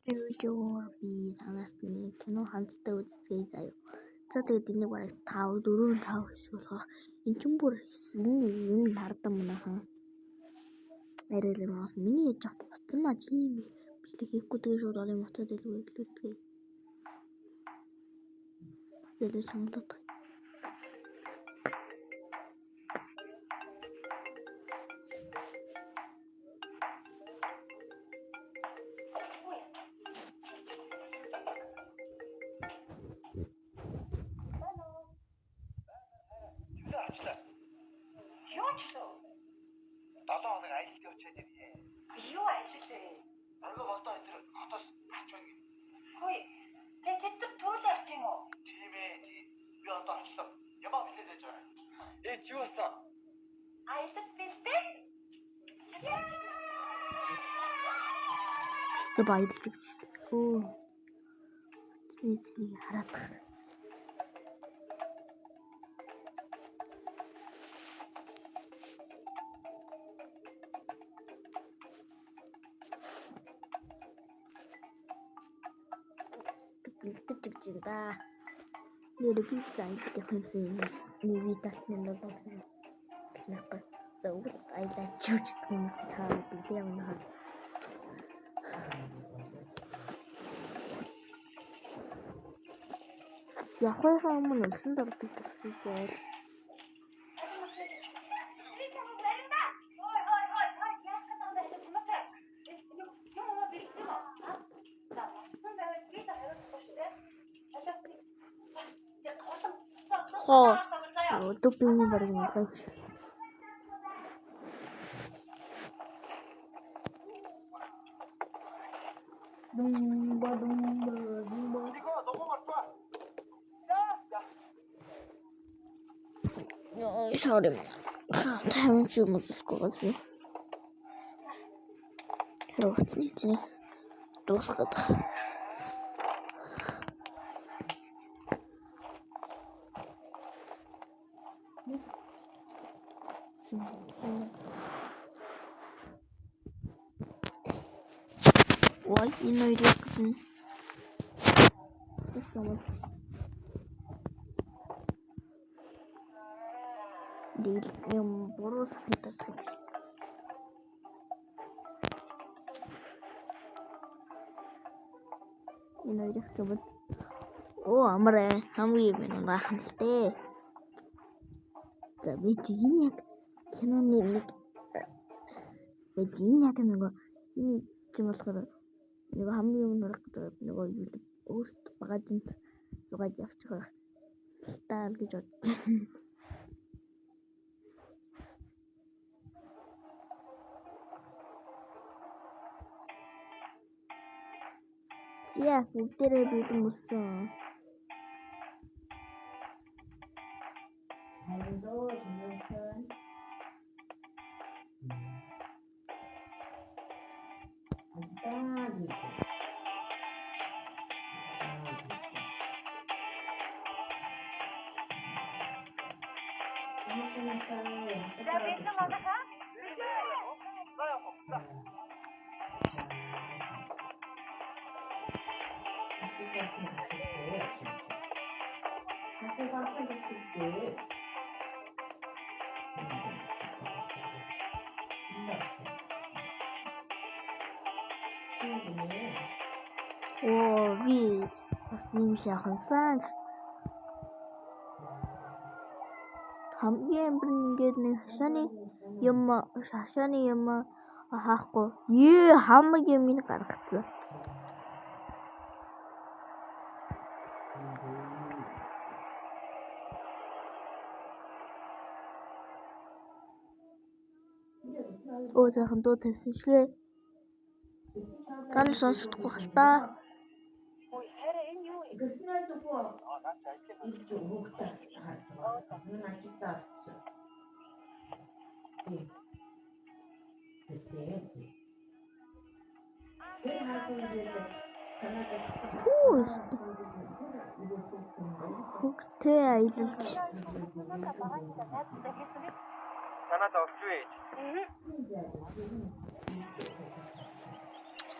Видеоор би танарт нэг кино хандтай үзцгээе заяа. За тэгээд энийг бараг 5 4 5 хэсэг болох. Эн чинь бүр энэ юм хардан манайхан. Арай л юм бас миний яж авах буцсан маа тийм их бичлэг хийхгүй тэгээд шууд олон буцаад илүү эхлүүлцгээе. Тэгээд сонголт. Чөлөө авчлаа. Юу ч лөө? 7 хоног аялалд явчихад ирье. Юу аялал вэ? Оргоо бодоо энэ төр хотоос гарч байна гэх. Хөөе. Тэгээ тэд нар төрүүлээ явчих юм уу? Тийм ээ, тий. Би одоо очлоо. Ямаа билээд байж байгаа. Ээж юу болсон? Аялал бэлдээ? Хэвээ баярлж гэж шүү дээ. Өө. Цэний цэнийг хараад тах. Бэлдэж өгч юм да. Нэр би заалт явах юмсан юм. Нэг би талтны болоо гэх юм. За үл аялаач ч гэх юм уу та бэлдээ явна. Явахынхаа өмнө өлсөн дордог гэсэн зайл. Би чамайг барина. Хой хой хой хой яах гэдэг юм бэ? Томатаа. Юм юм бэлдсэн үү? За бэлдсэн байвал би л хариуцахгүй шүү дээ. Алаа би. Тэгээ голом. Хоо. Одоо би юм бараг юм. Думба думба думба. Нико, дугуй мартваа. За, за. Йой, sorry манай. 50 ч юм уу гэсэн. Тэр утасны чинь дуусгаад. Ой, энэ хоёрыг гэн. Дэл юм буруу санагдаад байна. Энэ хоёрыг гэвэл оо амар ээ хамгийн юм баахан л дээ. За би чи энэ яг киноны нэг би чи энэ яг нөгөө энэ чинь болохоор нөгөө хамгийн өмнө харах гэдэг нөгөө юу л өөрт багажинд суугаад явчих байх л таа л гэж бодож байна. За бүгдээрээ бэлэн болсон. За бэлдэн манайхаа. За явах уу? За. Оо би бас юм шахансан. Хамгийн амар нь ингээд нэг хашааны юм хашааны юм хаахгүй. Ее хамаг юм ин гаргацсан. Өө сайхан дуу тавьсан шгэ. Тань сонсохдохгүй хальтаа. Хөөе хараа энэ юу юм? Аа, наа чи ажлыг Хүү хөгтэй аялал гэж. Томатаа багажиндаа найзтай хийсэн биз? Санаа зовлоо ээж.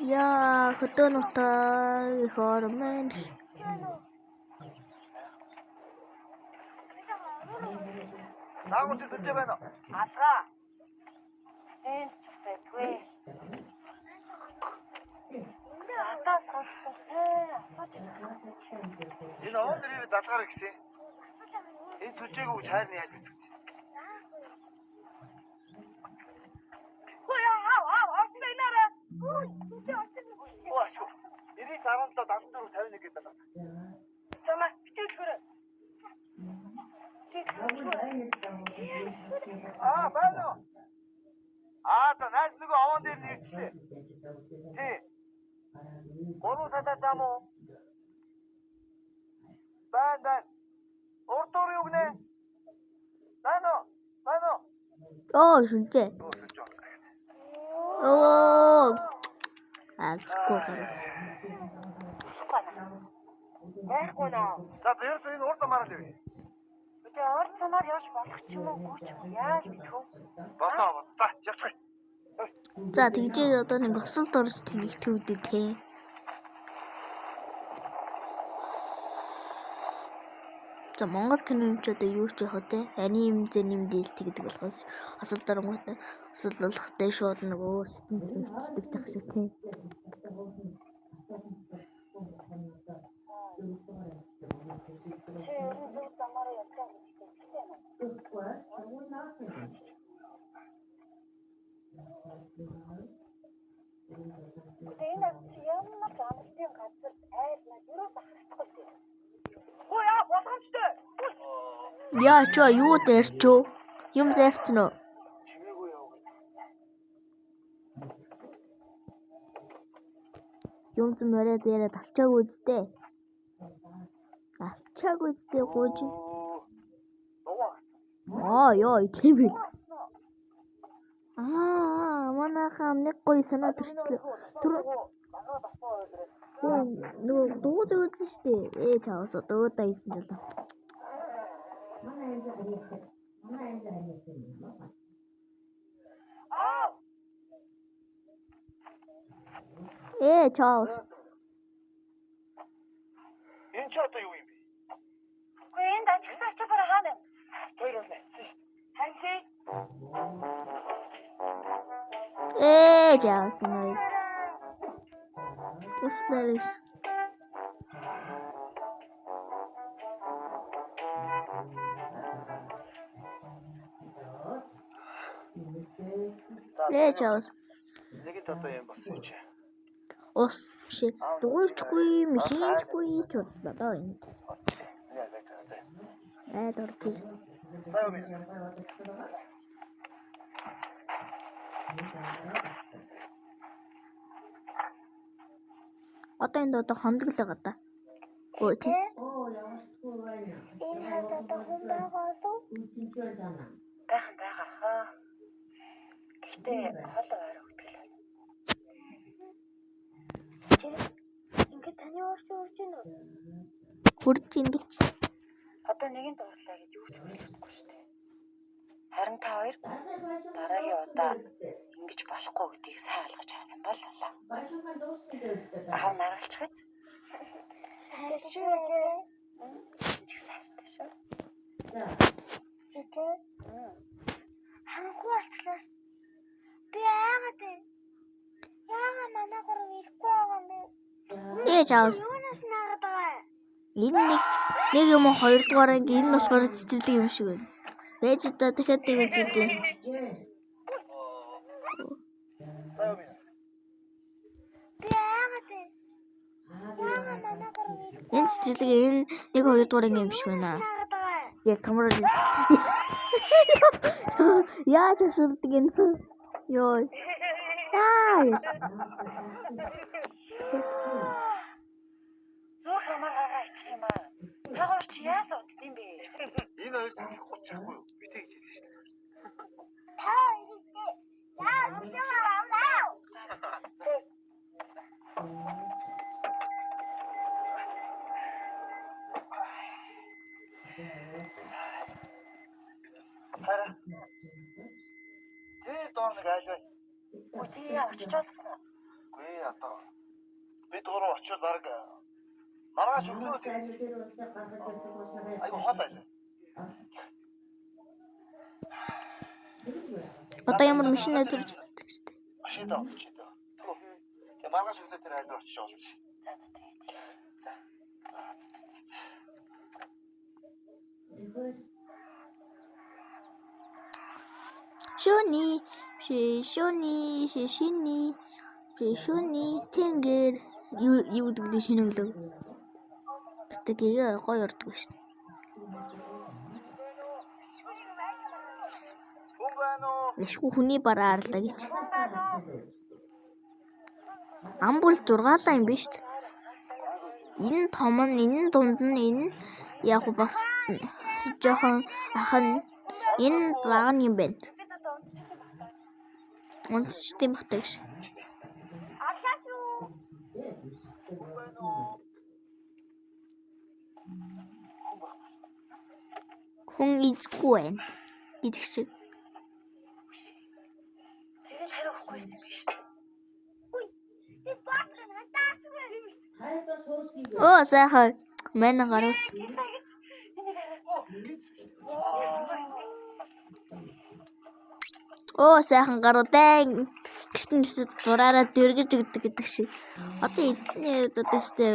Яа, хөдөө нутаа их орон маань. Даагуур чи сүлжээ байна уу? Алгаа. Энд ч бас байдгүй. Надаас гарсан сайн асууж ирэх. Энэ овон дэрээр залгаараа гэсэн. Энэ сүлжээг өгч хайрны яаж мэдэх вэ? Хөөе аа аа орсон байнараа. Хөөе чи орсон юм чи. Оо ашгүй. 99 17 74 51 гэж залгаа. Замаа битүүлгөрөө. Аа байна уу? Аа за найз нөгөө овон дээр нэрчлээ. Тий. 3 садаа зам уу? Байна байна. Урд дур юу гинэ? Байна уу? Байна уу? Оо, сүлжээ. Оо сүлжээ онцлог. Оо. Алцгүй гарав. Болохгүй байна. Байхгүй наа. За за ерөөсөө энэ урд замаараа л явъя. Тэгээ урд замаар явж болох ч юм уу, гүү ч юм уу яаж мэдэх вэ? Болоо бол. За явцгаая. За тэгжээ одоо нэг осолд орж тэнэгтэх үү те. За Монгол кино юм ч одоо юу ч яах вэ те? Аним зэним дийлт гэдэг болохоос осолд оронгууд осол болохтой шууд нэг өөр ертөнц бичдэг зах шиг те. Чи ер нь зөв замаараа явж байгаа гэдэгт итгэлтэй байна уу? Тэгээ энэ ав чи ямар ч амралтын газар айл мал юусоо харагдахгүй тий. Хөөе аа болгоомжтой. Яа ч юу дээрч үү? Юм дээрч нөө. Чимээгүй яв. Юм зү морой дээрээ талчаагүй зү. Алчаагүй зү гууж. Дугуй хацсан. Аа ёо тийм ээ. Аа манайхаа нэг гоё санаа төрчлөө. Тэр нөгөө дуу зөөсөн шүү дээ. Ээ чаваас дуудаа хийсэн юм болоо. Ээ чаваас. Энэ ч одоо юу юм бэ? Үгүй энд ачгсан ачаа хаана вэ? Хоёр бол атсан шүү дээ. Харин тий. Ээ чаваас нэ. Туслаарай. За Ээ чаваас. нэгэнт одоо юм болсон юм чи. Ус биш ээ. Дугуйчгүй, машинчгүй ч бодлоо доо энэ. Яа байж байгаа за. Айл орж ир. За юу юм. Одоо энд одоо хондог л байгаа да. Өө тий. Энэ хавьд одоо хүн байгаа болов уу? Байхан байгаа хаа. Гэхдээ хоол ойр өгдөг л байна. Чи ингээд таны уурч урж гин үү? Хурж ин гэж. Одоо нэгэн дуурлаа гэж юу ч өөрчлөгдөхгүй шүү дээ. Харин та хоёр дараагийн удаа ингэж болохгүй гэдгийг сайн ойлгож авсан бол болоо. Аав наргалчих биз? Хайр шүү ээжээ. Чинь ч их хайртай шүү. Ээжээ. Ханхуу болчлоо. Би яагаад вэ? Яагаад манай гурав ирэхгүй байгаа юм бэ? Ээ чаваас. Юунаас наагаад байгаа юм? Энэ нэг нэг юм уу хоёрдугаар анги энэ болохоор цэцэрлэг юм шиг байна. Байж одоо дахиад нэг үзье. За юу юм. Би яагаад вэ? Яагаад манай гурав ирэхгүй Энэ цэцэрлэг энэ нэг хоёрдугаар анги юм шиг байна. наагаад байгаа юм? Яг томрол. Яаж асуулдаг энэ? Йоо. Аа. Зүрх хамаар гаргаа ичих юм аа. Та гурав чи яасан уддсан бэ? Энэ хоёр салах гоцчихгүй юу? Би тэг хэлсэн шүү дээ. Та хоёрыг дээ. Яа, өшөө авлаа. Хараа. Тэр доор нэг айл бай. Үгүй тий очиж болсон уу? Үгүй одоо бид гурав очиод баг маргааш өглөө айгу хол айл. Одоо ямар машин төрж болдог шүү дээ. Машиндаа очиж дөө. Тэгээ маргааш өглөө тэр айл руу очиж уулзъя. За за тэгээд. За. За. Шөний, шөний, шишиний, шөний тэнгэр юу юу гэдэг вэ шинэ өглөө. Гэтэ гээ гоё ордог шүү дээ. Хүн байна уу? Лашгүй хүний бараа арлаа гэж. Ам бол 6 юм биш үү? Энэ том нь, энэ дунд нь, энэ яг бас жоохон ах нь энэ бага нь юм байна. Бид одоо унтчих юм байна. Унтчихдээ бахтай гэж. Аллаа шүү. Хүн эзгүй байна гэдэг шиг. Тэгэл хариу өгөхгүйсэн юм биш үү? Үгүй. Би баацгаа надаас. Оо сайхан манай гаруус. Гэлээ гэж. Энийг хараа. Оо сайхан гаруу дайн. Гэртэн гэсэн дураараа дөргиж өгдөг гэдэг шиг. Одоо эзний одоо тэстэй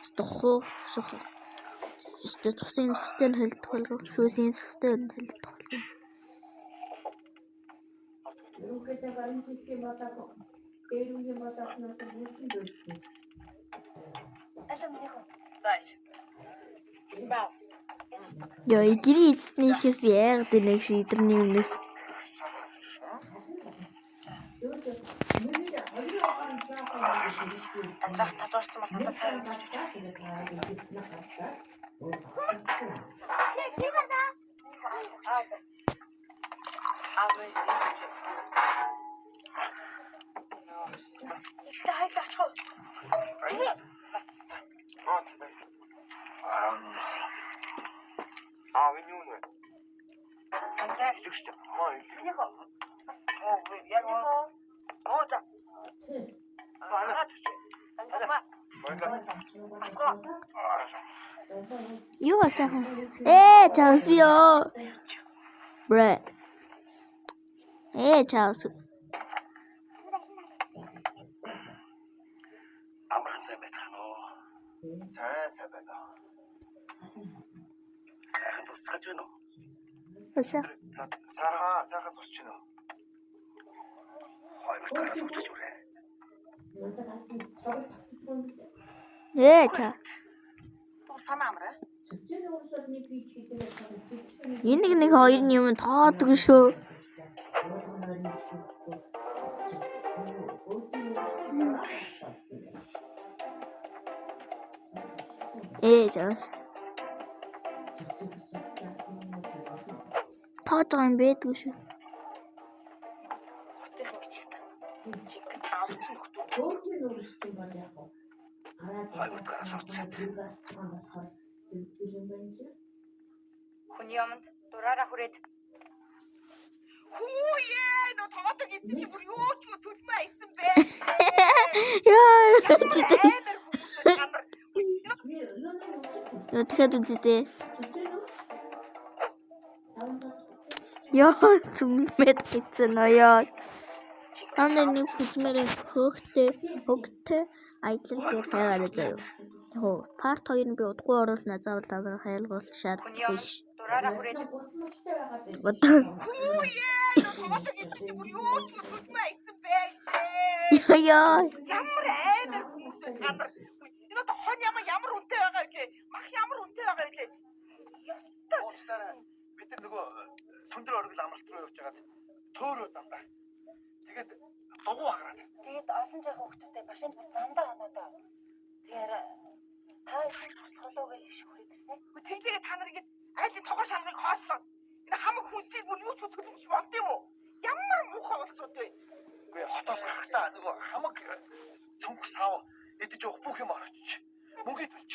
өстө хуу шох. Өстө цусын цустай нь холдох болов. Шүүсийн цустай нь холдох болов. Алаа миний хөө. За ич. Баа. Йоо, гэрийн эзний ихээс би айгаад байна гэж эдэрний өмнөөс. Анзаах татуурсан бол надад цай өгч. Аа за. Аа вэ. Ихтэй хоёлаа очих уу? За. Аа за баярлалаа. Аа энэ юу нэ? Антай. Илэг штэ. Маа илэг. Миний хөө. Оо яг оо. За. Аа төч. Анзаах. Баярлалаа. Асгаа. Юу сайхан. Ээ, чаус би ёо. Брэ. Ээ, чаус. Амархан сайн байцгаана уу? Сайн сайн байна. Сайхан тусцгааж байна уу? Сайхан. Сайхан сайхан цусч байна уу? Хоёр дахь сууж үрээ. Ээ, чаа. Дур санаа амраа. Энэ нэг нэг хоёр юм тоодог шүү. Ээ, чаус. Тоож байгаа юм байдгүй шүү. Хотын хөнгөж та. Жинхэнэ авцсан нөхдүүд. Хоёр дахь сууцсан. Хүний юмд дураараа хүрээд Хүүе нөө тогоодог эзэн чи бүр юу ч төлмөө айсан бэ. Яа, чи тэ. Амар хүмүүс амар. Юу дахиад үзтээ. Яа, зүмлмэд гэсэн оёо. Танд нэг хүзмээр хөөхтэй хөгтэй аялал дээр хайгаарай заяа. Яг уу, парт 2 нь би удахгүй оруулна заавал та нар хайргуул хүний шаардлагагүй юмд ш. дураараа хүрээд Одоо Хүүе нөө тогоодог эзэн чи бүр юу ч төлмөө айсан бэ. яа. Ямар амар хүмүүс вэ та нар. Энэ одоо хон ямар ямар үнэтэй байгаа вэ? Мах ямар үнэтэй байгаа вэ? Ёстой. Уучлаарай. Бид нар нөгөө сүндөр оргил амралт руу явж байгаад төөрөө замдаа. Тэгээд дугуй хагараад. тэгээд олон жаахан хүмүүстэй машинд би замдаа оноо доо. Тэгэхээр та их туслах уу гэж их хүрээд ирсэн. Тэглээгээ та нар ингэж айлын тогоо шаргыг хоослоо. Энэ хамаг хүнсийг бүр юу ч төлөмж болд юм уу? Ямар муухай улсууд вэ? Үгүй хотоос гарахдаа нөгөө хамаг цүнх сав идэж явах бүх юм орчих. Мөнгө төлч.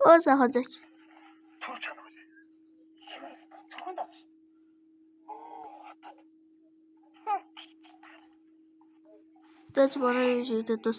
Оо сайхан зоч. Төр чанаа үлээ. Цүнхэнд байгаа шүү. Оо хотод. За, манай видео дуус.